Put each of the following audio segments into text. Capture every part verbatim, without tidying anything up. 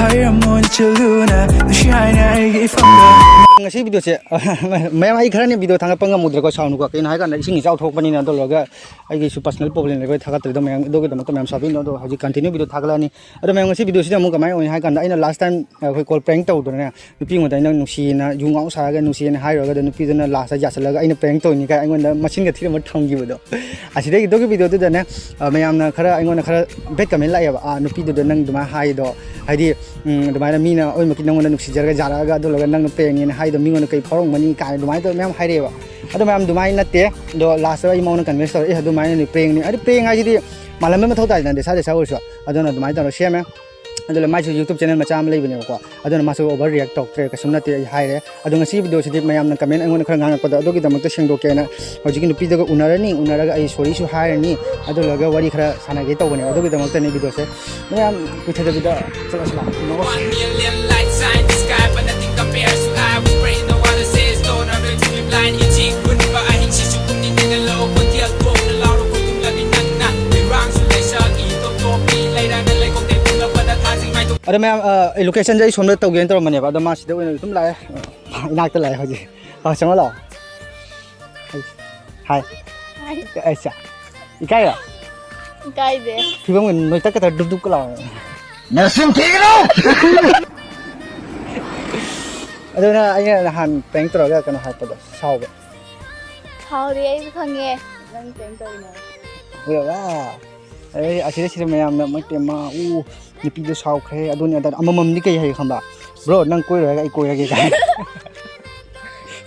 ꯑꯩꯔꯝꯃꯣꯟ ꯆꯤꯜꯂꯨꯅ ꯅꯨꯡꯁꯤ ꯍꯥꯏꯅ ꯑꯩꯒꯤ ꯏꯐꯝꯗ꯫ ꯉꯁꯤ ꯚꯤꯗꯤꯑꯣꯁꯦ ꯃꯌꯥꯝ ꯑꯩ ꯈꯔꯅꯤ ꯚꯤꯗꯤꯑꯣ ꯊꯥꯒꯠꯄ ꯉꯝꯃꯨꯗ꯭ꯔꯦꯀꯣ, ꯁꯥꯎꯅꯨꯀꯣ꯫ ꯀꯩꯅꯣ ꯍꯥꯏꯀꯥꯟꯗ ꯏꯁꯤꯡ ꯏꯆꯥꯎ ꯊꯣꯛꯄꯅꯤꯅ, ꯑꯗꯨ ꯂꯣꯏꯔꯒ ꯑꯩꯒꯤꯁꯨ ꯄꯔꯁꯅꯦꯜ ꯄ꯭ꯔꯣꯕ꯭ꯂꯦꯝ ꯂꯩꯕꯩ ꯊꯥꯒꯠꯇ꯭ꯔꯤꯗꯣ ꯃꯌꯥꯝ, ꯑꯗꯨꯒꯤꯗꯃꯛꯇ ꯃꯌꯥꯝ ꯁꯥꯎꯕꯤꯅꯣ꯫ ꯑꯗꯣ ꯍꯧꯖꯤꯛ ꯀꯟꯇꯤꯅ꯭ꯌꯨ ꯚꯤꯗꯤꯑꯣ ꯊꯥꯒꯠꯂꯛꯑꯅꯤ꯫ ꯑꯗꯣ ꯃꯌꯥꯝ ꯉꯁꯤ ꯚꯤꯗꯤꯑꯣꯁꯤꯗ ꯑꯃꯨꯛ ꯀꯃꯥꯏꯅ ꯑꯣꯏꯅꯤ ꯍꯥꯏ ꯀꯥꯟꯗ, ꯑꯩꯅ ꯂꯥꯁ ꯇꯥꯏꯝ ꯑꯩꯈꯣꯏ ꯀꯣꯜ ꯄ꯭ꯔꯦꯡ ꯇꯧꯗꯅꯅꯦ, ꯅꯨꯄꯤ ꯑꯃꯗ ꯑꯩꯅ ꯅꯨꯡꯁꯤꯅ ꯌꯨ ꯉꯥꯎ ꯁꯥꯔꯒ ꯅꯨꯡꯁꯤꯅ ꯍꯥꯏꯔꯨꯔꯒ, ꯑꯗꯣ ꯅꯨꯄꯤꯗꯨꯅ ꯂꯥꯁꯇ ꯌꯥꯁꯜꯂꯒ ꯑꯩꯅ ꯄ꯭ꯔꯦꯡ ꯇꯧꯔꯤꯅꯤ ꯀꯥꯏ ꯑꯩꯉꯣꯟꯗ ꯃꯆꯤꯟꯒ ꯊꯤꯔꯝꯃ ꯊꯝꯈꯤꯕꯗꯣ꯫ ꯑꯁꯤꯗꯒꯤ ꯑꯗꯨꯒꯤ ꯚꯤꯗꯤꯑꯣꯗꯨꯗꯅꯦ, ꯑ, ꯃꯌꯥꯝꯅ ꯈꯔ ꯑꯩꯉꯣꯟꯗ ꯈꯔ ꯕꯦꯠ ꯀꯃꯦꯟ ꯂꯥꯛꯑꯦꯕ, "ꯑꯥ, ꯅꯨꯄꯤꯗꯨꯗ ꯅꯪ ꯑꯗꯨꯃꯥꯏꯅ ꯍꯥꯏꯗꯣ, ꯍꯥꯏꯗꯤ, ꯎꯝ, ꯑꯗꯨꯃꯥꯏꯅ ꯃꯤꯅ ꯑꯣꯏꯃꯛꯀꯤ ꯅꯪꯉꯣꯟꯗ ꯅꯨꯡꯁꯤꯖꯔꯒ ꯌꯥꯔꯛꯑꯒ ꯑꯗꯨ ꯂꯣꯏꯔꯒ ꯅꯪꯅ ꯄ꯭ꯔꯦꯡꯅꯦꯅ ꯍꯥꯏꯗꯣ ꯃꯤꯉꯣꯟꯗ ꯀꯩ ꯐꯥꯎꯔꯝꯒꯅꯤ?" ꯀꯥꯏꯅ ꯑꯗꯨꯃꯥꯏꯅ ꯇꯧꯔ ꯃꯌꯥꯝ ꯍꯥꯏꯔꯛꯑꯦꯕ꯫ ꯑꯗꯣ ꯃꯌꯥꯝ ꯑꯗꯨꯃꯥꯏꯅ ꯅꯠꯇꯦ꯫ ꯑꯗꯣ ꯂꯥꯁꯇ ꯑꯩ ꯃꯉꯣꯟꯗ ꯀꯟꯚꯤꯟꯁ ꯇꯧꯔꯦ, "ꯑꯦ, ꯑꯗꯨꯃꯥꯏꯅꯅꯦ, ꯄ꯭ꯔꯦꯡꯅꯤ꯫" ꯍꯥꯏꯗꯤ ꯄ꯭ꯔꯦꯡ ꯍꯥꯏꯁꯤꯗꯤ ꯃꯥꯜꯂꯝꯕ ꯃꯊꯧ ꯇꯥꯏꯗꯅ, ꯗꯦꯁꯥ ꯗꯦꯁꯥ ꯑꯣꯏꯔꯁꯨ꯫ ꯑꯗꯨꯅ ꯑꯗꯨꯃꯥꯏꯅ ꯇꯧꯔ ꯁꯦꯝꯃꯦ꯫ ꯑꯗꯨꯅ ꯃꯥꯁꯨ YouTube ꯆꯦꯅꯦꯜ ꯃꯆꯥ ꯑꯃ ꯂꯩꯕꯅꯦꯕꯀꯣ, ꯑꯗꯨꯅ ꯃꯥꯁꯨ ꯑꯣꯚꯔ ꯔꯤꯌꯦꯛ ꯇꯧꯔꯛꯇ꯭ꯔꯦ, ꯀꯩꯁꯨꯝ ꯅꯠꯇꯦ ꯑꯩ ꯍꯥꯏꯔꯦ꯫ ꯑꯗꯣ ꯉꯁꯤ ꯚꯤꯗꯤꯑꯣꯁꯤꯗꯤ ꯃꯌꯥꯝꯅ ꯀꯃꯦꯟ ꯑꯩꯉꯣꯟꯗ ꯈꯔ ꯉꯥꯡꯉꯛꯄꯗꯣ, ꯑꯗꯨꯒꯤꯗꯃꯛꯇ ꯁꯦꯡꯗꯣꯛꯀꯦꯅ ꯍꯧꯖꯤꯛꯀꯤ ꯅꯨꯄꯤꯗꯨꯒ ꯎꯅꯔꯅꯤ, ꯎꯅꯔꯒ ꯑꯩ ꯁꯣꯔꯤꯁꯨ ꯍꯥꯏꯔꯅꯤ, ꯑꯗꯨ ꯂꯣꯏꯔꯒ ꯋꯥꯔꯤ ꯈꯔ ꯁꯥꯟꯅꯒꯦ ꯇꯧꯕꯅꯦ꯫ ꯑꯗꯨꯒꯤꯗꯃꯛꯇꯅꯤ ꯚꯤꯗꯤꯑꯣꯁꯦ꯫ ꯃꯌꯥꯝ ꯀꯨꯏꯊꯗꯕꯤꯗ ꯆꯠꯂꯁꯤ ꯂꯥꯛꯑꯣ꯫ One million lights shine the sky, but nothing compares to I was praying. No one says don't ever to be blind. ꯏꯆꯤꯛ ꯃꯨꯟꯕ ꯑꯍꯤꯡꯁꯤꯁꯨ ꯄꯨꯛꯅꯤꯡ ꯂꯧ ꯈꯣꯟꯖꯦꯜ ꯊꯣꯛꯅ ꯂꯥꯎꯔꯣ ꯈꯣꯏꯗꯨꯝꯂꯕꯤ ꯅꯪꯅ꯫ ꯏꯔꯥꯡꯁꯨ ꯂꯩꯁꯛ ꯏꯇꯣꯞ ꯇꯣꯞꯄꯤ ꯂꯩꯔꯒ ꯂꯩꯈꯣꯝ ꯇꯩ ꯄꯨꯝꯂꯛꯄꯗ ꯊꯥꯖꯤꯡ ꯃꯥꯏꯊꯣꯛ ꯑꯗꯣ ꯃꯌꯥꯝ, ꯑ, ꯑꯩ ꯂꯣꯀꯦꯁꯟꯁꯦ ꯑꯩ ꯁꯣꯝꯗ ꯇꯧꯒꯦꯅ ꯇꯧꯔꯝꯕꯅꯦꯕ, ꯑꯗꯣ ꯃꯥ ꯁꯤꯗ ꯑꯣꯏꯅ ꯑꯗꯨꯝ ꯂꯥꯛꯑꯦ, ꯏꯅꯥꯛꯇ ꯂꯥꯛꯑꯦ ꯍꯧꯖꯤꯛ꯫ ꯑ, ꯆꯪꯉꯣ ꯂꯥꯛꯑꯣ꯫ ꯍꯥꯏ꯫ ꯍꯥꯏ꯫ ꯍꯥꯏ꯫ ꯑꯩꯁꯦ ꯏꯀꯥꯏꯔꯣ? ꯏꯀꯥꯏꯗꯦ꯫ ꯐꯤꯕꯝꯒ ꯅꯣꯏꯇꯛꯀ ꯇꯧꯔ ꯗꯨꯞ ꯗꯨꯞꯀ ꯂꯥꯎꯔꯦ꯫ ꯅꯆꯤꯟ ꯊꯤꯒꯅꯨ! ꯑꯗꯨꯅ ꯑꯩꯅ ꯅꯍꯥꯟ ꯄ꯭ꯔꯦꯡ ꯇꯧꯔꯒ ꯀꯩꯅꯣ ꯍꯥꯏꯔꯛꯄꯗꯣ ꯁꯥꯎꯕ꯫ ꯁꯥꯎꯗꯦ, ꯑꯩꯁꯨ ꯈꯪꯉꯦ ꯅꯪ ꯄ꯭ꯔꯦꯡ ꯇꯧꯔꯤꯅꯦ꯫ ꯎꯔꯕ? ꯑꯩ ꯑꯁꯤꯗ ꯁꯤꯗ ꯃꯌꯥꯝꯅ ꯃꯣꯏ ꯄꯦꯝꯃ ꯎ ꯅꯨꯄꯤꯗꯣ ꯁꯥꯎꯈ꯭ꯔꯦ, ꯑꯗꯨꯅꯤ ꯑꯗꯥ꯫ ꯑꯃꯃꯝꯗꯤ ꯀꯩ ꯍꯥꯏ ꯈꯪꯕ? "ꯕ꯭ꯔꯣ, ꯅꯪ ꯀꯣꯏꯔꯣꯏ ꯍꯥꯏꯔꯒ ꯑꯩ ꯀꯣꯏꯔꯒꯦ" ꯀꯥꯏ꯫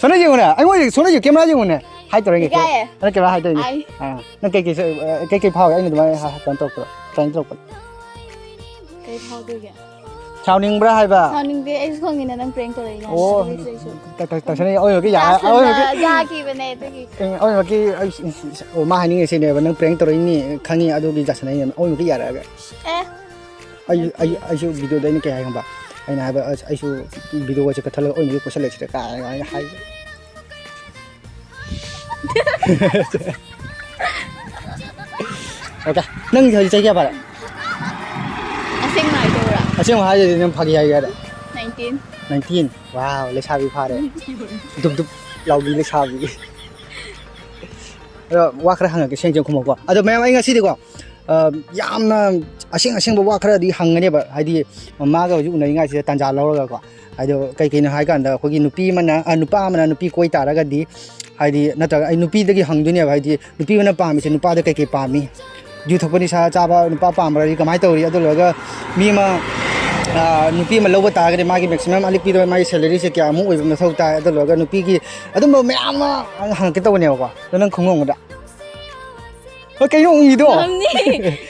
ꯁꯣꯝꯗ ꯌꯦꯡꯉꯨꯅꯦ, ꯑꯩꯉꯣꯟꯗ ꯁꯣꯝꯗ ꯌꯦꯡꯉꯨ, ꯀꯦꯃꯦꯔꯥ ꯌꯦꯡꯉꯨꯅꯦ꯫ ꯍꯥꯏ ꯇꯧꯔꯒꯦ꯫ ꯏꯀꯥꯏꯌꯦ꯫ ꯅꯪ ꯀꯦꯃꯦꯔꯥ ꯍꯥꯏ ꯇꯧꯔꯤꯅꯦ꯫ ꯑꯥꯏ꯫ ꯑꯥ, ꯅꯪ ꯀꯩ ꯀꯩ ꯁ-, ꯑ, ꯀꯩ ꯀꯩ ꯐꯥꯎꯒꯦ ꯑꯩꯅ ꯑꯗꯨꯃꯥꯏꯅ ꯍꯥ-, ꯀꯩꯅꯣ ꯇꯧꯔꯛꯄꯗꯣ, ꯄ꯭ꯔꯦꯡ ꯇꯧꯔꯛꯄꯗꯣ? ꯀꯩ ꯐꯥꯎꯗꯣꯏꯒꯦ? ꯁꯥꯎꯅꯤꯡꯕ꯭ꯔꯥ ꯍꯥꯏꯕ? ꯁꯥꯎꯅꯤꯡꯗꯦ, ꯑꯩꯁꯨ ꯈꯪꯉꯤꯅ ꯅꯪ ꯄ꯭ꯔꯦꯡ ꯇꯧꯔꯛꯏꯅ꯫ ꯑꯣ꯫ ꯑꯗꯨꯒꯤ ꯑꯩꯁꯨ ꯇ-, ꯇ-, ꯇꯧꯁꯟꯅꯩ, ꯑꯣꯏꯕꯒꯤ ꯌꯥ-, ꯇꯥꯁꯟꯅ ꯑꯣꯏꯕꯒꯤ ꯌꯥꯈꯤꯕꯅꯦ ꯑꯗꯨꯒꯤ꯫ ꯑꯦ, ꯑꯣꯏꯕꯒꯤ ꯑꯩ ꯁ-, ꯁ-, ꯑꯣ, ꯃꯥ ꯍꯥꯏꯅꯤꯡꯉꯤꯁꯤꯅꯦꯕ, ꯅꯪ ꯄ꯭ꯔꯦꯡ ꯇꯧꯔꯛꯏꯅꯤ ꯈꯪꯉꯤ, ꯑꯗꯨꯒꯤ ꯌꯥꯁꯟꯅꯩꯅꯦ, ꯑꯣꯏꯕꯒꯤ ꯌꯥꯔꯛꯑꯒ꯫ ꯑꯦ꯫ ꯑꯩ, ꯑꯩ, ꯑꯩꯁꯨ ꯚꯤꯗꯤꯑꯣꯗ ꯑꯩꯅ ꯀꯩ ꯍꯥꯏ ꯈꯪꯕ? ꯑꯩꯅ ꯍꯥꯏꯕ, "ꯑꯁ, ꯑꯩꯁꯨ ꯚꯤꯗꯤꯑꯣꯒꯁꯦ ꯀꯛꯊꯠꯂꯒ ꯑꯣꯏꯅ ꯀꯣꯏꯁꯜꯂꯁꯤꯔ?" ꯀꯥꯏꯅ ꯑꯩꯅ ꯍꯥꯏꯕ꯫ ꯑꯣꯀꯦ, ꯅꯪ ꯍꯧꯖꯤꯛ ꯆꯍꯤ ꯀꯌꯥ ꯐꯥꯔꯦ? ꯑꯁꯦꯡꯕ ꯍꯥꯏꯗꯣꯏꯔꯥ? ꯑꯁꯦꯡꯕ ꯍꯥꯏꯔꯗꯤ ꯅꯪ ꯐꯥꯒꯤ ꯍꯥꯏꯒꯦ ꯍꯥꯏꯔꯣ? ꯅꯥꯏꯟꯇꯤꯟ꯫ ꯅꯥꯏꯟꯇꯤꯟ? ꯋꯥꯎ, ꯂꯩꯁꯥꯕꯤ ꯐꯥꯔꯦ꯫ ꯗꯨꯞ ꯗꯨꯞ ꯂꯥꯎꯕꯤ ꯂꯩꯁꯥꯕꯤ꯫ ꯑꯗꯣ ꯋꯥ ꯈꯔ ꯍꯪꯉꯛꯀꯦ, ꯁꯦꯡ ꯁꯦꯡ ꯈꯨꯝꯃꯛꯀꯣ꯫ ꯑꯗꯣ ꯃꯌꯥꯝ, ꯑꯩ ꯉꯁꯤꯗꯤꯀꯣ, ꯑ, ꯌꯥꯝꯅ ꯑꯁꯦꯡ ꯑꯁꯦꯡꯕ ꯋꯥ ꯈꯔꯗꯤ ꯍꯪꯒꯅꯦꯕ, ꯍꯥꯏꯗꯤ ꯃꯥꯒ ꯍꯧꯖꯤꯛ ꯎꯅꯔꯤꯉꯩꯁꯤꯗ ꯇꯥꯟꯖꯥ ꯂꯧꯔꯒꯀꯣ꯫ ꯑꯗꯣ ꯀꯩ ꯀꯩꯅꯣ ꯍꯥꯏ ꯀꯥꯟꯗ, ꯑꯩꯈꯣꯏꯒꯤ ꯅꯨꯄꯤ ꯑꯃꯅ, ꯑ, ꯅꯨꯄꯥ ꯑꯃꯅ ꯅꯨꯄꯤ ꯀꯣꯏ ꯇꯥꯔꯒꯗꯤ, ꯍꯥꯏꯗꯤ, ꯅꯠꯇ꯭ꯔꯒ ꯑꯩ ꯅꯨꯄꯤꯗꯒꯤ ꯍꯪꯗꯣꯏꯅꯦꯕ, ꯍꯥꯏꯗꯤ ꯅꯨꯄꯤ ꯑꯃꯅ ꯄꯥꯝꯃꯤꯁꯦ ꯅꯨꯄꯥꯗ ꯀꯩ ꯀꯩ ꯄꯥꯝꯃꯤ? ꯌꯨ ꯊꯛꯄ, ꯅꯤꯁꯥ ꯆꯥꯕ ꯅꯨꯄꯥ ꯄꯥꯝꯕ꯭ꯔꯥ? ꯍꯥꯏꯗꯤ ꯀꯃꯥꯏꯅ ꯇꯧꯔꯤ? ꯑꯗꯨ ꯂꯣꯏꯔꯒ ꯃꯤ ꯑꯃ, ꯑ, ꯅꯨꯄꯤ ꯑꯃ ꯂꯧꯕ ꯇꯥꯔꯒꯗꯤ ꯃꯥꯒꯤ maximum ꯑꯂꯤꯛꯄꯤꯗ ꯃꯥꯒꯤ salaryꯁꯦ ꯀꯌꯥꯃꯨꯛ ꯑꯣꯏꯕ ꯃꯊꯧ ꯇꯥꯏ? ꯑꯗꯨ ꯂꯣꯏꯔꯒ ꯅꯨꯄꯤꯒꯤ ꯑꯗꯨꯝꯕ ꯃꯌꯥꯝ ꯑꯃ ꯍꯪꯉꯛꯀꯦ ꯇꯧꯕꯅꯦꯕꯀꯣ꯫ ꯑꯗꯣ ꯅꯪ ꯈꯨꯝꯃꯝꯒꯗ꯭ꯔꯥ? ꯍꯣꯏ, ꯀꯩꯅꯣ ꯎꯪꯉꯤꯗꯣ? ꯉꯝꯅꯤ꯫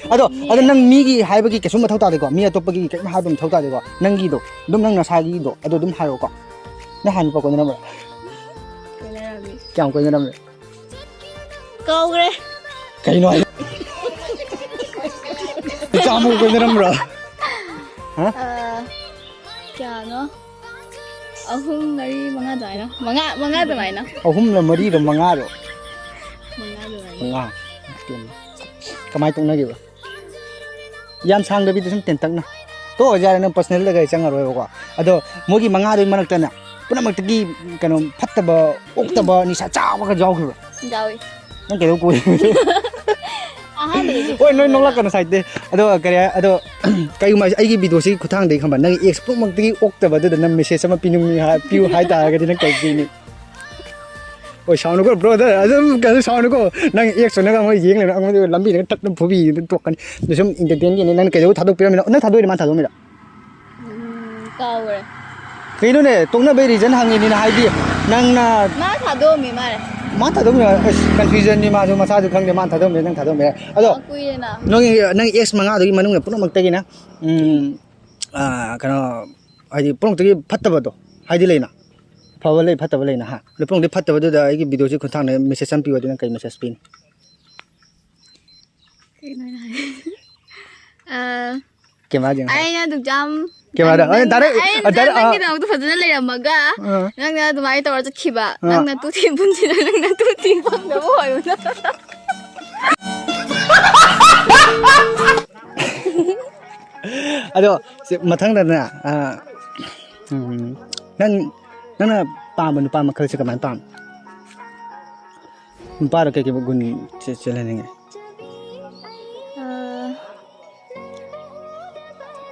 ꯑꯗꯣ, ꯉꯝꯅꯤ꯫ ꯑꯗꯣ ꯅꯪ ꯃꯤꯒꯤ ꯍꯥꯏꯕꯒꯤ ꯀꯩꯁꯨꯝ ꯃꯊꯧ ꯇꯥꯗꯦꯀꯣ, ꯃꯤ ꯑꯇꯣꯞꯄꯒꯤ ꯀꯩꯝ ꯍꯥꯏꯕ ꯃꯊꯧ ꯇꯥꯗꯦꯀꯣ, ꯅꯪꯒꯤꯗꯣ, ꯑꯗꯨꯝ ꯅꯪ ꯅꯁꯥꯒꯤꯗꯣ ꯑꯗꯨ ꯑꯗꯨꯝ ꯍꯥꯏꯔꯛꯑꯣꯀꯣ꯫ ꯅꯪ ꯍꯥꯟꯅ ꯅꯨꯄꯥ ꯀꯣꯏꯅꯔꯝꯕ꯭ꯔꯥ? ꯀꯣꯏꯅꯔꯝꯃꯤ꯫ ꯀꯌꯥꯝ ꯀꯣꯏꯅꯔꯝꯃꯤ? ꯀꯥꯎꯒ꯭ꯔꯦ꯫ ꯀꯩꯅꯣ ꯍꯥꯏ-, ꯀꯌꯥꯃꯨꯛ ꯀꯣꯏꯅꯔꯝꯕ꯭ꯔꯥ? ꯍꯥ? ꯑ, ꯀꯌꯥꯅꯣ? ꯑꯍꯨꯝ, ꯃꯔꯤ, ꯃꯉꯥ ꯑꯗꯨꯃꯥꯏꯅ꯫ ꯃꯉꯥ, ꯃꯉꯥ ꯑꯗꯨꯃꯥꯏꯅ꯫ ꯑꯍꯨꯝꯂ, ꯃꯔꯤꯔ, ꯃꯉꯥꯔꯣ? ꯃꯉꯥ ꯑꯗꯨꯃꯥꯏꯅ꯫ ꯃꯉꯥ꯫ ꯀꯃꯥꯏꯅ ꯇꯣꯛꯅꯈꯤꯕ? ꯌꯥꯝ ꯁꯥꯡꯗꯕꯤꯗ ꯁꯨꯝ ꯇꯦꯟꯇꯛꯅ꯫ ꯇꯣꯛꯑꯁꯦ ꯌꯥꯔꯦ, ꯅꯪ personalꯗꯒ ꯑꯩ ꯆꯪꯉꯔꯣꯏꯕꯀꯣ꯫ ꯑꯗꯣ ꯃꯣꯏꯒꯤ ꯃꯉꯥꯗꯨꯒꯤ ꯃꯔꯛꯇꯅꯦ, ꯄꯨꯝꯅꯃꯛꯇꯒꯤ ꯀꯩꯅꯣ ꯐꯠꯇꯕ, ꯑꯣꯛꯇꯕ, ꯅꯤꯁꯥ ꯆꯥꯕꯒ ꯌꯥꯎꯈꯤꯕ꯭ꯔꯥ? ꯌꯥꯎꯏ꯫ ꯅꯪ ꯀꯩꯗꯧ ꯀꯣꯏ-, ꯑꯍꯥꯟꯕꯗꯗꯤ ꯍꯣꯏ, ꯅꯣꯏ ꯈꯪꯉꯣꯏꯕ꯫ ꯅꯣꯛꯂꯛꯀꯅꯨ ꯁꯥꯏꯗꯦ꯫ ꯑꯗꯣ ꯀꯔꯤ ꯍꯥꯏ-, ꯑꯗꯣ ꯀꯩꯒꯨꯝꯕ ꯑꯩꯒꯤ videoꯁꯤꯒꯤ ꯈꯨꯠꯊꯥꯡꯗꯒꯤ ꯈꯪꯕ, ꯅꯪ ex ꯄꯨꯝꯅꯃꯛꯇꯒꯤ ꯑꯣꯛꯇꯕꯗꯨꯗ ꯅꯪ message ꯑꯃ ꯄꯤꯅꯤꯡꯉꯤ ꯍꯥꯏ-, ꯄꯤꯌꯨ ꯍꯥꯏꯇꯥꯔꯒꯗꯤ ꯅꯪ ꯀꯩ ꯄꯤꯅꯤ? ꯍꯣꯏ, ꯁꯥꯎꯅꯨꯀꯣ brother, ꯑꯗꯨꯝ ꯀꯩꯁꯨ ꯁꯥꯎꯅꯨꯀꯣ꯫ ꯅꯪ ex ꯅꯒ ꯃꯣꯏ ꯌꯦꯡ ꯂꯩꯔ ꯑꯩꯉꯣꯟꯗ ꯂꯝꯕꯤꯗꯒ ꯇꯠꯅ ꯐꯨꯕꯤꯗꯅ ꯇꯣꯛꯀꯅꯤ꯫ ꯑꯗꯨ ꯁꯨꯝ entertainꯒꯤꯅꯤ꯫ ꯅꯪ ꯀꯩꯗꯧꯕ ꯊꯥꯗꯣꯛꯄꯤꯔꯝꯃꯤꯅꯣ? ꯅꯪ ꯊꯥꯗꯣꯛꯏꯔ ꯃꯥ ꯊꯥꯗꯣꯛꯑꯝꯃꯤꯔ? ꯎꯝ, ꯀꯥꯎꯒ꯭ꯔꯦ꯫ ꯀꯩꯅꯣꯅꯦ, ꯇꯣꯛꯅꯕꯩ reason ꯍꯪꯉꯤꯅꯤꯅ, ꯍꯥꯏꯗꯤ ꯅꯪꯅ ꯃꯥ ꯊꯥꯗꯣꯛꯑꯝꯃꯤ ꯃꯥꯜꯂꯦ꯫ ꯃꯥ ꯊꯥꯗꯣꯛꯑꯝꯃꯤꯔ? ꯑꯁ, confusionꯅꯤ, ꯃꯥꯁꯨ ꯃꯁꯥꯁꯨ ꯈꯪꯗꯦ, ꯃꯥꯅ ꯊꯥꯗꯣꯛꯑꯝꯃꯤꯔ ꯅꯪ ꯊꯥꯗꯣꯛꯑꯝꯃꯤꯔ꯫ ꯑꯗꯣ ꯑ, ꯀꯨꯏꯔꯦꯅ꯫ ꯅꯪꯒꯤ, ꯅꯪ ex ꯃꯉꯥꯗꯨꯒꯤ ꯃꯅꯨꯡꯗ ꯄꯨꯝꯅꯃꯛꯇꯒꯤꯅ, ꯎꯝ, ꯑ, ꯀꯩꯅꯣ, ꯍꯥꯏꯗꯤ ꯄꯨꯝꯅꯃꯛꯇꯒꯤ ꯐꯠꯇꯕꯗꯣ, ꯍꯥꯏꯗꯤ ꯂꯩꯅ, ꯑꯐꯕ ꯂꯩ, ꯐꯠꯇꯕ ꯂꯩꯅ, ꯍꯥ? ꯑꯗꯣ ꯄꯨꯝꯅꯃꯛꯇꯒꯤ ꯐꯠꯇꯕꯗꯨꯗ ꯑꯩꯒꯤ videoꯁꯤ ꯈꯨꯠꯊꯥꯡꯗ message ꯑꯃ ꯄꯤꯌꯣꯗꯤ ꯅꯪ ꯀꯩ message ꯄꯤꯅꯤ? ꯀꯩꯅꯣ ꯑꯩꯅ ꯍꯥꯏ-, ꯑ, cameraꯗ ꯌꯦꯡꯉꯣ꯫ ꯑꯩꯅ ꯑꯗꯨꯛ ꯌꯥꯝ cameraꯗ, ꯅꯪ-, ꯑꯩ direct, ꯑꯩꯅ ꯑ, direct, ꯑ, ꯅꯪꯒꯤꯗꯃꯛꯇ ꯐꯖꯅ ꯂꯩꯔꯝꯃꯒ, ꯑ꯫ ꯅꯪꯅ ꯑꯗꯨꯃꯥꯏꯅ ꯇꯧꯔ ꯆꯠꯈꯤꯕ, ꯑ꯫ ꯅꯪ ꯅꯇꯨ ꯊꯤ ꯄꯨꯟꯁꯤꯗ ꯅꯪ ꯅꯇꯨ ꯊꯤ ꯐꯪꯗꯕ ꯑꯣꯏꯔꯣ ꯅꯪ꯫ ꯑꯗꯣ ꯁꯤ ꯃꯊꯪꯗꯅꯦ, ꯑ, ꯎꯝ, ꯅꯪ, ꯅꯪꯅ ꯄꯥꯝꯕ ꯅꯨꯄꯥ ꯃꯈꯜꯁꯦ ꯀꯃꯥꯏꯅ ꯄꯥꯝꯃꯤ? ꯅꯨꯄꯥꯗ ꯀꯩꯀꯩ ꯒꯨꯟ ꯆꯦ-, ꯆꯦꯜꯍꯟꯅꯤꯡꯉꯤ? ꯑ,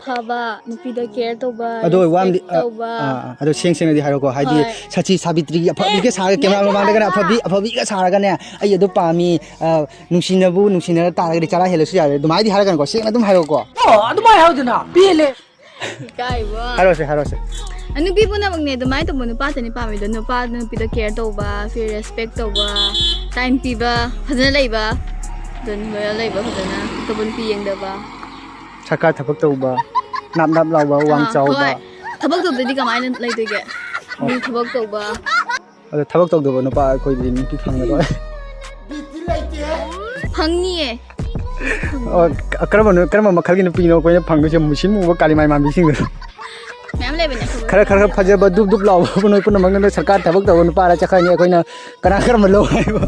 ꯐꯕ, ꯅꯨꯄꯤꯗ ꯀꯦꯌꯔ ꯇꯧꯕ, ꯑꯗꯣ ꯋꯥ ꯑꯃꯗꯤ, ꯔꯦꯁꯄꯦꯛ ꯇꯧꯕ꯫ ꯑꯥ, ꯑꯥ, ꯑꯗꯣ ꯁꯦꯡ ꯁꯦꯡꯅꯗꯤ ꯍꯥꯏꯔꯣꯀꯣ, ꯍꯥꯏꯗꯤ ꯍꯣꯏ꯫ ꯁꯥꯊꯤ ꯁꯥꯕꯤꯇ꯭ꯔꯤꯒꯤ ꯑꯐꯕꯤꯒ ꯁꯥꯔꯒ, ꯀꯦꯃꯦꯔꯥ ꯃꯃꯥꯡꯗꯒꯅ ꯑꯐꯕꯤ, ꯑꯐꯕꯤꯒ ꯁꯥꯔꯒꯅꯦ, "ꯑꯩ ꯑꯗꯨ ꯄꯥꯝꯃꯤ, ꯑ, ꯅꯨꯡꯁꯤꯅꯕꯨ ꯅꯨꯡꯁꯤꯅꯔ ꯇꯥꯔꯒꯗꯤ ꯆꯔꯥ ꯍꯦꯜꯂꯁꯨ ꯌꯥꯔꯦ", ꯑꯗꯨꯃꯥꯏꯅꯗꯤ ꯍꯥꯏꯔꯛꯀꯅꯨꯀꯣ, ꯁꯦꯡꯅ ꯑꯗꯨꯝ ꯍꯥꯏꯔꯣꯀꯣ꯫ ꯑꯣ, ꯑꯗꯨꯃꯥꯏꯅ ꯍꯥꯏꯔꯗꯅ ꯄꯦꯜꯂꯦ꯫ ꯏꯀꯥꯏꯕ꯫ ꯍꯥꯏꯔꯣꯁꯦ, ꯍꯥꯏꯔꯣꯁꯦ꯫ ꯅꯨꯄꯤ ꯄꯨꯝꯅꯃꯛꯅꯦ ꯑꯗꯨꯃꯥꯏꯅ ꯇꯧꯕ ꯅꯨꯄꯥꯇꯅꯤ ꯄꯥꯝꯃꯤꯗꯣ꯫ ꯅꯨꯄꯥꯗ ꯅꯨꯄꯤꯗ ꯀꯦꯌꯔ ꯇꯧꯕ, ꯐꯤ ꯔꯦꯁꯄꯦꯛ ꯇꯧꯕ, ꯇꯥꯏꯝ ꯄꯤꯕ, ꯐꯖꯅ ꯂꯩꯕ, ꯑꯗꯨꯅ ꯂꯣꯌꯦꯜ ꯂꯩꯕ, ꯐꯖꯅ ꯑꯇꯣꯞꯄ ꯅꯨꯄꯤ ꯌꯦꯡꯗꯕ꯫ ꯁꯔꯀꯥꯔ ꯊꯕꯛ ꯇꯧꯕ, ꯅꯥꯞ ꯅꯥꯞ ꯂꯥꯎꯕ, ꯋꯥꯡ ꯑꯥ, ꯆꯥꯎꯕ꯫ ꯍꯣꯏ꯫ ꯊꯕꯛ ꯇꯧꯗ꯭ꯔꯗꯤ ꯀꯃꯥꯏꯅ ꯂꯩꯗꯣꯏꯒꯦ? ꯃꯤ ꯊꯕꯛ ꯇꯧꯕ꯫ ꯑꯗꯣ ꯊꯕꯛ ꯇꯧꯗꯕ ꯅꯨꯄꯥ ꯑꯩꯈꯣꯏꯗꯤ ꯅꯨꯄꯤ ꯐꯪꯒꯗ꯭ꯔꯣ? ꯐꯪꯅꯤꯌꯦ꯫ ꯑꯣ, ꯀ-, ꯀꯔꯝꯕꯅꯣ, ꯀꯔꯝꯕ ꯃꯈꯜꯒꯤ ꯅꯨꯄꯤꯅꯣ ꯑꯩꯈꯣꯏꯅ ꯐꯪꯗꯣꯏꯁꯦ? ꯃꯨꯁꯤꯟ ꯃꯨꯕ ꯀꯥꯂꯤꯃꯥꯏ ꯃꯥꯟꯕꯤꯁꯤꯡꯗꯣ꯫ ꯃꯌꯥꯝ ꯂꯩꯕꯅꯦ ꯑꯐꯕ꯫ ꯈꯔ, ꯈꯔ, ꯈꯔ ꯐꯖꯕ ꯗꯨꯞ ꯗꯨꯞ ꯂꯥꯎꯕ ꯅꯣꯏ ꯄꯨꯝꯅꯃꯛꯅ ꯁꯔꯀꯥꯔ ꯊꯕꯛ ꯇꯧꯕ ꯅꯨꯄꯥꯔ ꯆꯠꯈ꯭ꯔꯅꯤ, ꯑꯩꯈꯣꯏꯅ ꯀꯅꯥ ꯀꯔꯝꯕ ꯂꯧ ꯍꯥꯏꯕ?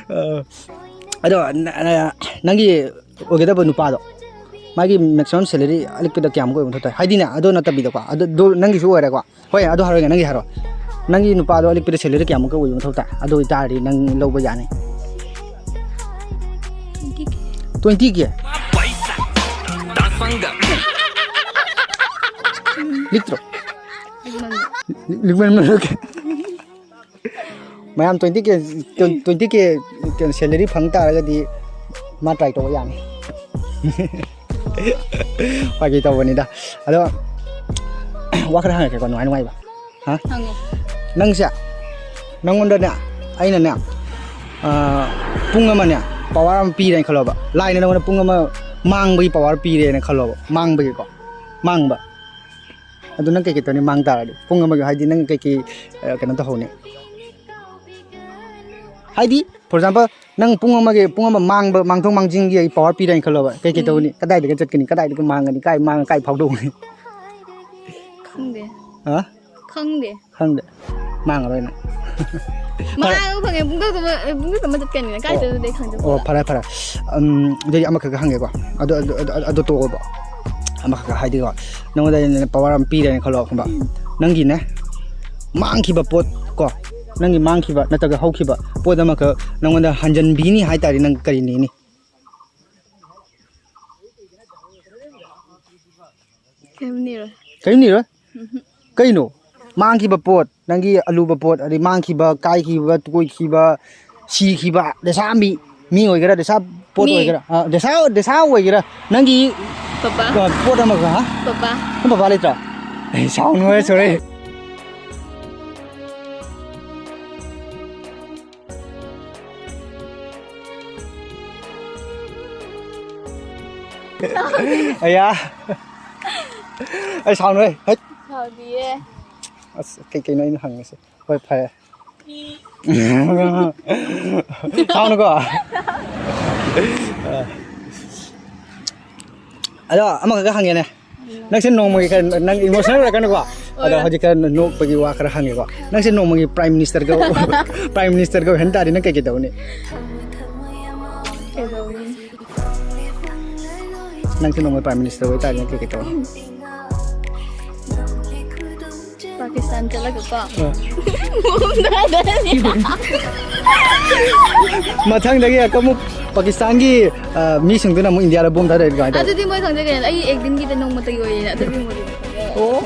ꯑ, ꯑꯗꯣ ꯅ-, ꯅ-, ꯅꯪꯒꯤ ꯑꯣꯏꯒꯗꯕ ꯅꯨꯄꯥꯗꯣ, ꯃꯥꯒꯤ ꯃꯦꯛꯁꯤꯃꯝ ꯁꯦꯂꯔꯤ ꯑꯂꯤꯛꯄꯗ ꯀꯌꯥꯃꯨꯛ ꯑꯣꯏꯕ ꯃꯊꯧ ꯇꯥꯏ? ꯍꯥꯏꯗꯤꯅꯦ, ꯑꯗꯨ ꯅꯠꯇꯕꯤꯗꯀꯣ, ꯑꯗꯨ, ꯑꯗꯨ ꯅꯪꯒꯤꯁꯨ ꯑꯣꯏꯔꯦꯀꯣ꯫ ꯍꯣꯏ, ꯑꯗꯨ ꯍꯥꯏꯔꯣꯏꯒꯦ, ꯅꯪꯒꯤ ꯍꯥꯏꯔꯣ꯫ ꯅꯪꯒꯤ ꯅꯨꯄꯥꯗꯣ ꯑꯂꯤꯛꯄꯗ ꯁꯦꯂꯔꯤ ꯀꯌꯥꯃꯨꯛꯀ ꯑꯣꯏꯕ ꯃꯊꯧ ꯇꯥꯏ? ꯑꯗꯨ ꯑꯣꯏꯇꯥꯔꯗꯤ ꯅꯪ ꯂꯧꯕ ꯌꯥꯅꯤ꯫ ꯇ꯭ꯋꯦꯟꯇꯤ ꯀꯦ? ꯂꯤꯛꯇ꯭ꯔꯣ? ꯂꯤꯛꯃꯟ ꯃꯔꯛ꯫ ꯃꯌꯥꯝ ꯇ꯭ꯋꯦꯟꯇꯤ ꯀꯦ, ꯇ꯭ꯋꯦꯟꯇꯤ ꯀꯦ ꯀꯩꯅꯣ ꯁꯦꯂꯔꯤ ꯐꯪ ꯇꯥꯔꯒꯗꯤ ꯃꯥ ꯇ꯭ꯔꯥꯏ ꯇꯧꯕ ꯌꯥꯅꯤ꯫ ꯐꯥꯒꯤ ꯇꯧꯕꯅꯤꯗ꯫ ꯑꯗꯣ ꯋꯥ ꯈꯔ ꯍꯪꯉꯛꯀꯦꯀꯣ, ꯅꯨꯡꯉꯥꯏ ꯅꯨꯡꯉꯥꯏꯕ꯫ ꯍꯥ? ꯍꯪꯉꯣ꯫ ꯅꯪꯁꯦ, ꯅꯪꯉꯣꯟꯗꯅꯦ, ꯑꯩꯅꯅꯦ, ꯑꯥ, ꯄꯨꯡ ꯑꯃꯅꯦ ꯄꯋꯥꯔ ꯑꯃ ꯄꯤꯔꯦꯅ ꯈꯜꯂꯣꯕ꯫ ꯂꯥꯏꯅ ꯅꯪꯉꯣꯟꯗ ꯄꯨꯡ ꯑꯃ ꯃꯥꯡꯕꯒꯤ ꯄꯋꯥꯔ ꯄꯤꯔꯦꯅ ꯈꯜꯂꯣꯕ꯫ ꯃꯥꯡꯕꯒꯤꯀꯣ꯫ ꯃꯥꯡꯕ꯫ ꯑꯗꯨ ꯅꯪ ꯀꯩꯀꯩ ꯇꯧꯅꯤ ꯃꯥꯡ ꯇꯥꯔꯗꯤ? ꯄꯨꯡ ꯑꯃꯒꯤ ꯍꯥꯏꯗꯤ ꯅꯪ ꯀꯩꯀꯩ, ꯑ, ꯀꯩꯅꯣ ꯇꯧꯍꯧꯅꯤ? ꯍꯥꯏꯗꯤ, for example, ꯅꯪ ꯄꯨꯡ ꯑꯃꯒꯤ, ꯄꯨꯡ ꯑꯃ ꯃꯥꯡꯕ, ꯃꯥꯡꯊꯣꯛ ꯃꯥꯡꯖꯤꯟꯒꯤ ꯑꯩ ꯄꯋꯥꯔ ꯄꯤꯔꯦꯅ ꯈꯜꯂꯣꯕ꯫ ꯀꯩꯀꯩ ꯇꯧꯅꯤ? ꯀꯗꯥꯏꯗꯒꯤ ꯆꯠꯀꯅꯤ? ꯀꯗꯥꯏꯗꯒꯤ ꯃꯥꯡꯒꯅꯤ? ꯀꯥꯏ ꯃꯥꯡꯉ ꯀꯥꯏ ꯐꯥꯎꯗꯣꯛꯀꯅꯤ? ꯈꯪꯗꯦ꯫ ꯍꯥ? ꯈꯪꯗꯦ꯫ ꯈꯪꯗꯦ꯫ ꯃꯥꯡꯉꯔꯣꯏ ꯅꯪ꯫ ꯃꯉꯥ ꯐꯪꯉꯦ, ꯄꯨꯡ ꯇꯔꯨꯛꯇ ꯑꯃ, ꯄꯨꯡ ꯇꯔꯨꯛꯇ ꯑꯃ ꯆꯠꯀꯅꯤꯅ꯫ ꯀꯥꯏ ꯑꯣ꯫ ꯆꯠꯂꯨꯗꯣꯏ ꯈꯪꯗꯦ꯫ ꯑꯣ, ꯐꯔꯦ, ꯐꯔꯦ꯫ ꯎꯝ, ꯑꯗꯨꯗꯤ ꯑꯃꯈꯛꯀ ꯍꯪꯒꯦꯀꯣ꯫ ꯑꯗꯨ, ꯑꯗꯨ, ꯑꯗꯨ, ꯑꯗꯨ ꯇꯣꯛꯑꯣꯕ꯫ ꯑꯃꯈꯛꯀ ꯍꯥꯏꯗꯤꯀꯣ, ꯅꯉꯣꯟꯗ ꯑꯩꯅ ꯄꯋꯥꯔ ꯑꯃ ꯄꯤꯔꯦꯅ ꯈꯜꯂꯣ, ꯈꯪꯕ? ꯅꯪꯒꯤꯅꯦ, ꯃꯥꯡꯈꯤꯕ ꯄꯣꯠ ꯀꯣ, ꯅꯪꯒꯤ ꯃꯥꯡꯈꯤꯕ ꯅꯠꯇ꯭ꯔꯒ ꯍꯧꯈꯤꯕ ꯄꯣꯠ ꯑꯃꯈꯛ ꯅꯉꯣꯟꯗ ꯍꯟꯖꯟꯕꯤꯅꯤ ꯍꯥꯏ ꯇꯥꯔꯗꯤ, ꯅꯪ ꯀꯔꯤ ꯅꯤꯅꯤ? ꯀꯩꯝ ꯅꯤꯔꯣꯏ꯫ ꯀꯔꯤꯝ ꯅꯤꯔꯣꯏ? ꯎꯝꯍꯨꯝ꯫ ꯀꯩꯅꯣ? ꯃꯥꯡꯈꯤꯕ ꯄꯣꯠ, ꯅꯪꯒꯤ ꯑꯂꯨꯕ ꯄꯣꯠ, ꯑꯗꯩ ꯃꯥꯡꯈꯤꯕ, ꯀꯥꯏꯈꯤꯕ, ꯇꯨꯀꯣꯏꯈꯤꯕ, ꯁꯤꯈꯤꯕ, ꯗꯁꯥ ꯃꯤ, ꯃꯤ ꯑꯣꯏꯒꯦꯔꯥ, ꯗꯁꯥ ꯄꯣꯠ ꯃꯤ꯫ ꯑꯣꯏꯒꯦꯔꯥ, ꯑ, ꯗꯁꯥ, ꯗꯁꯥ ꯑꯣꯏꯒꯦꯔꯥ, ꯅꯪꯒꯤ, ꯄꯄꯥ꯫ ꯑ, ꯄꯣꯠ ꯑꯃꯒ, ꯍꯥ? ꯄꯄꯥ꯫ ꯅꯪ ꯄꯄꯥ ꯂꯩꯇ꯭ꯔꯣ? ꯑꯩ ꯁꯥꯎꯅꯨꯍꯦ, ꯁꯣꯔꯤ꯫ ꯑꯌꯥ꯫ ꯑꯩ ꯁꯥꯎꯅꯨꯍꯦ꯫ ꯍꯩꯠ꯫ ꯁꯥꯎꯗꯤꯌꯦ꯫ ꯑꯁ, ꯀꯩ ꯀꯩꯅꯣ ꯑꯩꯅ ꯍꯪꯉꯤꯁꯦ? ꯍꯣꯏ, ꯐꯔꯦ꯫ ꯁꯥꯎꯅꯨꯀꯣ꯫ ꯑꯗꯣ ꯑꯃꯈꯛꯀ ꯍꯪꯒꯦꯅꯦ꯫ ꯅꯪꯁꯦ ꯅꯣꯡꯃꯒꯤ ꯈꯔ, ꯅꯪ emotional ꯑꯣꯏꯔꯛꯀꯅꯨꯀꯣ꯫ ꯑꯗꯣ ꯍꯣꯏ꯫ ꯍꯧꯖꯤꯛ ꯈꯔ ꯅꯣꯛꯄꯒꯤ ꯋꯥ ꯈꯔ ꯍꯪꯒꯦꯀꯣ꯫ ꯅꯪꯁꯦ ꯅꯣꯡꯃꯒꯤ Prime Ministerꯒ, Prime Ministerꯒ ꯑꯣꯏꯍꯟ ꯇꯥꯔꯗꯤ ꯅꯪ ꯀꯩꯀꯩ ꯇꯧꯅꯤ? ꯀꯩꯗꯧꯅꯤ? ꯅꯪꯁꯦ ꯅꯣꯡꯃꯒꯤ Prime Minister ꯑꯣꯏ ꯇꯥꯔꯗꯤ ꯅꯪ ꯀꯩꯀꯩ ꯇꯧꯅꯤ? ꯄꯥꯀꯤꯁꯇꯥꯟ ꯆꯠꯂꯒꯀꯣ꯫ ꯑ꯫ ꯃꯊꯪꯗꯒꯤ ꯑꯃꯨꯛ ꯄꯥꯀꯤꯁꯇꯥꯟꯒꯤ, ꯑ, ꯃꯤꯁꯤꯡꯗꯨꯅ ꯑꯃꯨꯛ ꯏꯟꯗꯤꯌꯥꯗ ꯕꯣꯝ ꯊꯥꯗꯔꯗꯤ ꯀꯃꯥꯏꯅ ꯇꯧꯕ? ꯑꯗꯨꯗꯤ ꯃꯣꯏ ꯈꯪꯖꯩ ꯀꯩꯅꯣ꯫ ꯑꯩ ꯑꯦꯛ ꯗꯤꯟꯒꯤꯗ ꯅꯣꯡꯃꯇꯒꯤ ꯑꯣꯏꯔꯦꯅ꯫ ꯑꯗꯨꯗꯤ ꯃꯣꯏ ꯑꯣ꯫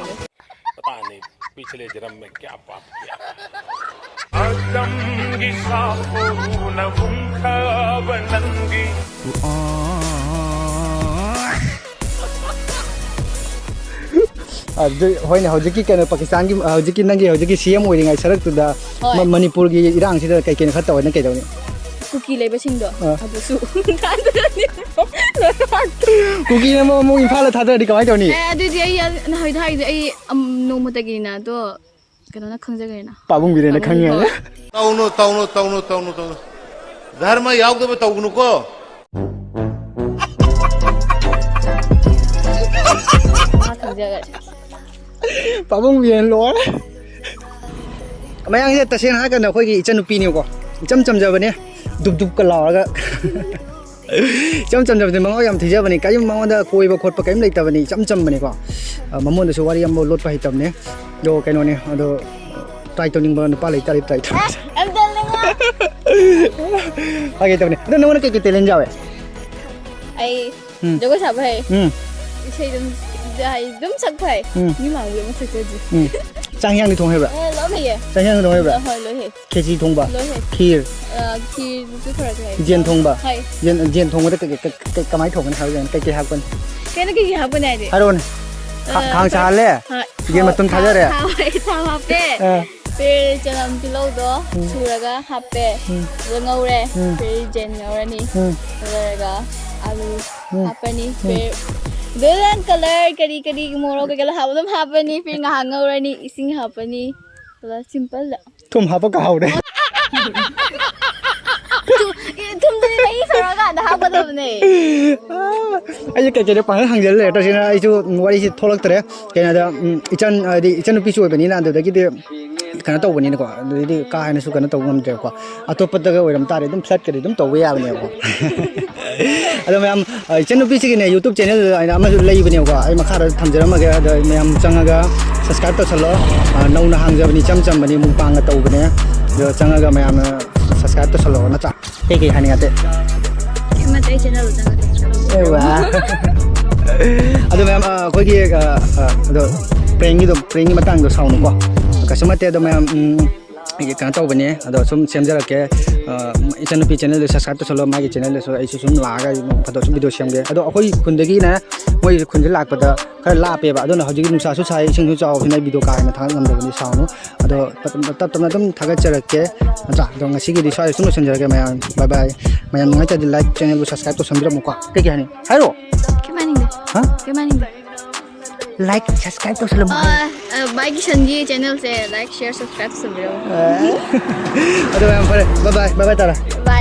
पता नहीं पिछले जन्म में क्या पाप किया था। ꯑꯗꯝꯒꯤ ꯁꯥꯐꯨꯅ ꯍꯨꯝꯈꯕ ꯅꯪꯒꯤ꯫ ꯑꯗꯨ, ꯍꯣꯏꯅꯦ, ꯍꯧꯖꯤꯛꯀꯤ ꯀꯩꯅꯣ, ꯄꯥꯀꯤꯁꯇꯥꯟꯒꯤ, ꯍꯧꯖꯤꯛꯀꯤ ꯅꯪꯒꯤ ꯍꯧꯖꯤꯛꯀꯤ ꯁꯤ ꯑꯦꯝ ꯑꯣꯏꯔꯤꯉꯩ ꯁꯔꯛꯇꯨꯗ ꯍꯣꯏ꯫ ꯃ-, ꯃꯅꯤꯄꯨꯔꯒꯤ ꯏꯔꯥꯡꯁꯤꯗ ꯀꯩ ꯀꯩꯅꯣ ꯈꯔ ꯇꯧꯔꯦ, ꯅꯪ ꯀꯩꯗꯧꯅꯤ? ꯀꯨꯀꯤ ꯂꯩꯕꯁꯤꯡꯗꯣ ꯑꯥ꯫ ꯑꯗꯨꯁꯨ ꯊꯥꯗꯔꯅꯤ꯫ ꯀꯨꯀꯤꯅ ꯑꯃꯨꯛ, ꯑꯃꯨꯛ ꯏꯝꯐꯥꯜꯗ ꯊꯥꯗꯔꯗꯤ ꯀꯃꯥꯏꯅ ꯇꯧꯅꯤ? ꯑꯦ, ꯑꯗꯨꯗꯤ ꯑꯩ ꯅꯍꯥꯟ ꯍꯥꯏꯗꯣ ꯑꯩ, ꯑꯝ, ꯅꯣꯡꯃꯇꯒꯤꯅ ꯑꯗꯣ ꯀꯩꯅꯣꯅ ꯈꯪꯖꯈ꯭ꯔꯦꯅ꯫ ꯄꯥꯕꯨꯡ ꯕꯤꯔꯦꯟꯅ ꯄꯥꯕꯨꯡ ꯈꯪꯉꯦ꯫ ꯍꯣꯏ꯫ ꯇꯧꯅꯨ, ꯇꯧꯅꯨ, ꯇꯧꯅꯨ, ꯇꯧꯅꯨ, ꯇꯧꯅꯨ꯫ ꯙꯔꯃ ꯌꯥꯎꯗꯕ ꯇꯧꯒꯅꯨꯀꯣ꯫ ꯃꯥ ꯈꯪꯖꯈ꯭ꯔꯦ꯫ ꯄꯥꯕꯨꯡ ꯕꯤꯔꯦꯟ ꯂꯣꯏꯔꯦ꯫ ꯃꯌꯥꯡꯁꯦ ꯇꯁꯦꯡꯅ ꯍꯥꯏꯔꯀꯥꯟꯗ ꯑꯩꯈꯣꯏꯒꯤ ꯏꯆꯟꯅꯨꯄꯤꯅꯤꯀꯣ꯫ ꯏꯆꯝ ꯆꯝꯖꯕꯅꯦ꯫ ꯗꯨꯞ ꯗꯨꯞꯀ ꯂꯥꯎꯔꯒ꯫ ꯏꯆꯝ ꯆꯝꯖꯕꯅꯦ, ꯃꯉꯥꯎ ꯌꯥꯝ ꯊꯤꯖꯕꯅꯦ꯫ ꯀꯔꯤꯝ ꯃꯉꯣꯟꯗ ꯀꯣꯏꯕ ꯈꯣꯠꯄ ꯀꯔꯤꯝ ꯂꯩꯇꯕꯅꯤ꯫ ꯏꯆꯝ ꯆꯝꯕꯅꯤꯀꯣ꯫ ꯑ, ꯃꯃꯣꯟꯗꯁꯨ ꯋꯥꯔꯤ ꯑꯃꯐꯥꯎ ꯂꯣꯠꯄ ꯍꯩꯇꯕꯅꯦ꯫ ꯑꯗꯣ ꯀꯩꯅꯣꯅꯦ, ꯑꯗꯣ try ꯇꯧꯅꯤꯡꯕ ꯅꯨꯄꯥ ꯂꯩꯇꯥꯔꯗꯤ try ꯇꯧꯔꯁꯦ꯫ ꯌꯥꯝ ꯇꯜꯂꯦꯉꯣ꯫ ꯐꯥꯒꯤ ꯇꯧꯕꯅꯦ꯫ ꯑꯗꯣ ꯅꯪꯉꯣꯟꯗ ꯀꯩꯀꯩ talent ꯌꯥꯎꯋꯦ? ꯑꯩ ꯎꯝ꯫ ꯖꯒꯣꯏ ꯁꯥꯕ ꯍꯩ꯫ ꯎꯝ꯫ ꯏꯁꯩ ꯑꯗꯨꯝ, ꯑꯗꯨꯝ ꯁꯛꯄ ꯍꯩ꯫ ꯎꯝ꯫ ꯃꯤ ꯃꯥꯡꯗ ꯑꯃꯨꯛ ꯁꯛꯆꯗ꯭ꯔꯤ꯫ ꯎꯝ꯫ ꯆꯥꯛ ꯍꯤꯟꯖꯥꯡꯗꯤ ꯊꯣꯡ ꯍꯩꯕ꯭ꯔꯥ? ꯑꯦ, ꯂꯣꯏ ꯍꯩꯌꯦ꯫ ꯆꯥꯛ ꯍꯤꯟꯖꯥꯡ ꯊꯣꯡ ꯍꯩꯕ꯭ꯔꯥ? ꯍꯣꯏ, ꯂꯣꯏ ꯍꯩ꯫ ꯈꯦꯆꯤ ꯊꯣꯡꯕ? ꯂꯣꯏ ꯍꯩ꯫ ꯈꯤꯔ? ꯑ, ꯈꯤꯔꯗꯨꯁꯨ ꯈꯔ ꯈꯔ ꯍꯩ꯫ ꯌꯦꯟ ꯊꯣꯡꯕ? ꯍꯩ꯫ ꯌꯦꯟ, ꯌꯦꯟ ꯊꯣꯡꯕꯗ ꯀꯩ, ꯀꯩ, ꯀꯩ, ꯀꯩ, ꯀꯃꯥꯏꯅ ꯊꯣꯡꯒꯅꯤ ꯍꯥꯏꯕ ꯌꯥꯏꯅ? ꯀꯩ ꯀꯩ ꯍꯥꯞꯀꯅꯤ? ꯀꯩꯅꯣ ꯀꯩ ꯀꯩ ꯍꯥꯞꯀꯅꯤ ꯍꯥꯏꯗꯤ? ꯍꯥꯏꯔꯛꯑꯣꯅꯦ꯫ ꯈꯥ-, ꯑ, ꯈꯥꯡ ꯁꯥꯍꯜꯂꯦ? ꯍꯣꯏ꯫ ꯌꯦꯟ ꯃꯇꯨꯝ ꯊꯥꯗꯔꯦ? ꯊꯥꯎ, ꯊꯥꯎ, ꯊꯥꯎ ꯍꯥꯞꯄꯦ꯫ ꯑ꯫ ꯄꯦꯔꯦ ꯆꯅꯝ ꯇꯤꯜꯍꯧꯗꯣ ꯎꯝ꯫ ꯁꯨꯔꯒ ꯍꯥꯞꯄꯦ꯫ ꯎꯝ꯫ ꯑꯗꯨꯒ ꯉꯧꯔꯦ꯫ ꯎꯝ꯫ ꯄꯦꯔꯦ ꯌꯦꯟ ꯉꯧꯔꯅꯤ꯫ ꯎꯝ꯫ ꯂꯣꯏꯔꯒ ꯑꯂꯨ ꯎꯝ꯫ ꯍꯥꯞꯄꯅꯤ꯫ ꯎꯝ꯫ ꯄꯦꯔꯦ-, ꯒꯣꯜꯗꯟ ꯀꯂꯔ ꯀꯔꯤ ꯀꯔꯤ ꯃꯣꯔꯣꯛ ꯀꯩꯀꯥ ꯍꯥꯞꯄ ꯑꯗꯨꯝ ꯍꯥꯞꯄꯅꯤ꯫ ꯄꯦꯔꯦ ꯉꯥꯏꯍꯥꯛ ꯉꯧꯔꯅꯤ꯫ ꯏꯁꯤꯡ ꯍꯥꯞꯄꯅꯤ꯫ ꯑꯗꯨꯒ ꯁꯤꯝꯄꯜꯗ꯫ ꯊꯨꯝ ꯍꯥꯞꯄ ꯀꯥꯍꯧꯔꯦ꯫ ꯊꯨꯝ-, ꯑꯦ, ꯊꯨꯝꯗꯨꯗꯤ ꯃꯍꯤ ꯁꯧꯔꯀꯥꯟꯗ ꯍꯥꯞꯀꯗꯕꯅꯦ꯫ ꯑꯩꯁꯦ ꯀꯩ ꯀꯩꯅꯣ ꯄꯪꯍꯪ ꯍꯪꯖꯜ ꯂꯩꯔꯦ꯫ ꯇꯁꯦꯡꯅ ꯑꯩꯁꯨ ꯋꯥꯔꯤꯁꯦ ꯊꯣꯛꯂꯛꯇ꯭ꯔꯦ꯫ ꯀꯩꯅꯣꯗ, ꯎꯝ, ꯏꯆꯟ, ꯍꯥꯏꯗꯤ ꯏꯆꯟꯅꯨꯄꯤꯁꯨ ꯑꯣꯏꯕꯅꯤꯅ ꯑꯗꯨꯗꯒꯤꯗꯤ ꯀꯩꯅꯣ ꯇꯧꯕꯅꯤꯅꯀꯣ꯫ ꯑꯗꯨꯗꯒꯤꯗꯤ ꯀꯥ ꯍꯦꯟꯅꯁꯨ ꯀꯩꯅꯣ ꯇꯧꯕ ꯉꯝꯗ꯭ꯔꯦꯕꯀꯣ꯫ ꯑꯇꯣꯞꯄꯗꯒ ꯑꯣꯏꯔꯝ ꯇꯥꯔꯦ ꯑꯗꯨꯝ ꯐ꯭ꯂꯠꯀꯗꯤ ꯑꯗꯨꯝ ꯇꯧꯕ ꯌꯥꯕꯅꯦꯕꯀꯣ꯫ ꯑꯗꯣ ꯃꯌꯥꯝ, ꯑ, ꯏꯆꯟꯅꯨꯄꯤꯁꯤꯒꯤꯅꯦ YouTube channel ꯍꯥꯏꯅ ꯑꯃꯁꯨ ꯂꯩꯕꯅꯦꯕꯀꯣ꯫ ꯑꯩ ꯃꯈꯥꯗ ꯊꯝꯖꯔꯝꯃꯒꯦ꯫ ꯑꯗꯣ ꯃꯌꯥꯝ ꯆꯪꯉꯒ subscribe ꯇꯧꯁꯜꯂꯣ꯫ ꯑ, ꯅꯧꯅ ꯍꯥꯡꯖꯕꯅꯤ, ꯏꯆꯝ ꯆꯝꯕꯅꯤ, mukbangꯒ ꯇꯧꯕꯅꯦ꯫ ꯑꯗꯣ ꯆꯪꯉꯒ ꯃꯌꯥꯝꯅ subscribe ꯇꯧꯁꯜꯂꯣ ꯅꯠꯇ꯭ꯔꯥ? ꯀꯩ ꯀꯩ ꯍꯥꯏꯅꯤꯡꯉꯥꯏ ꯑꯇꯩ? ꯀꯩꯝ ꯅꯠꯇꯦ, ꯑꯩ channelꯗꯣ ꯆꯪꯉꯒ subscribe ꯇꯧꯁꯜꯂꯣ꯫ ꯑꯗꯣ ꯃꯌꯥꯝ, ꯑ, ꯑꯩꯈꯣꯏꯒꯤ, ꯑ, ꯑ, ꯑꯗꯣ prankꯀꯤꯗꯣ, prankꯀꯤ ꯃꯇꯥꯡꯗꯣ ꯁꯥꯎꯅꯨꯀꯣ꯫ ꯀꯩꯁꯨ ꯅꯠꯇꯦ꯫ ꯑꯗꯣ ꯃꯌꯥꯝ, ꯎꯝ, ꯑꯩꯒꯤ ꯀꯩꯅꯣ ꯇꯧꯕꯅꯦ, ꯑꯗꯣ ꯁꯨꯝ ꯁꯦꯝꯖꯔꯛꯀꯦ꯫ ꯑ, ꯏꯆꯟꯅꯨꯄꯤ channelꯗꯨ subscribe ꯇꯧꯁꯜꯂꯣ, ꯃꯥꯒꯤ channelꯗꯁꯨ ꯑꯩꯁꯨ ꯁꯨꯝ ꯂꯥꯛꯑꯒ ꯑꯩ ꯅꯣꯡ ꯐꯥꯗꯣꯛ ꯁꯨꯝ video ꯁꯦꯝꯒꯦ꯫ ꯑꯗꯣ ꯑꯩꯈꯣꯏ ꯈꯨꯟꯗꯒꯤꯅ ꯃꯣꯏ ꯈꯨꯟꯁꯦ ꯂꯥꯛꯄꯗ ꯈꯔ ꯂꯥꯞꯄꯦꯕ, ꯑꯗꯨꯅ ꯍꯧꯖꯤꯛ ꯅꯨꯡꯁꯥꯁꯨ ꯁꯥꯏ, ꯏꯁꯤꯡꯁꯨ ꯆꯥꯎꯕꯅꯤꯅ ꯑꯩ video ꯀꯥ ꯍꯦꯟꯅ ꯊꯥꯒꯠ ꯉꯝꯗꯕꯅꯤ, ꯁꯥꯎꯅꯨ꯫ ꯑꯗꯣ ꯇꯞ-, ꯇꯞ ꯇꯞꯅ ꯑꯗꯨꯝ ꯊꯥꯒꯠꯆꯔꯛꯀꯦ, ꯅꯠꯇ꯭ꯔꯥ? ꯑꯗꯣ ꯉꯁꯤꯒꯤꯗꯤ ꯁ꯭ꯋꯥꯏꯗ ꯁꯨꯝ ꯂꯣꯏꯁꯤꯟꯖꯔꯒꯦ ꯃꯌꯥꯝ꯫ Bye bye꯫ ꯃꯌꯥꯝ ꯅꯨꯡꯉꯥꯏꯇ꯭ꯔꯗꯤ like, channelꯕꯨ subscribe ꯇꯧꯁꯟꯕꯤꯔꯝꯃꯨꯀꯣ꯫ ꯀꯩ ꯀꯩ ꯍꯥꯏꯅꯤ? ꯍꯥꯏꯔꯣ꯫ ꯀꯩꯝ ꯍꯥꯏꯅꯤꯡꯗꯦ꯫ ꯍꯥ? ꯀꯩꯝ ꯍꯥꯏꯅꯤꯡꯗꯦ꯫ Like, subscribe ꯇꯧꯁꯜꯂꯝꯃꯨ꯫ ꯑ, ꯑ, ꯚꯥꯏ ꯀꯤꯁꯟꯒꯤ channelꯁꯦ like, share, subscribe ꯇꯧꯁꯟꯕꯤꯔꯝꯃꯨ꯫ ꯑ꯫ ꯑꯗꯣ ꯃꯌꯥꯝ ꯐꯔꯦ꯫ Bye bye꯫ Bye bye ꯇꯥꯔꯦ꯫ Bye꯫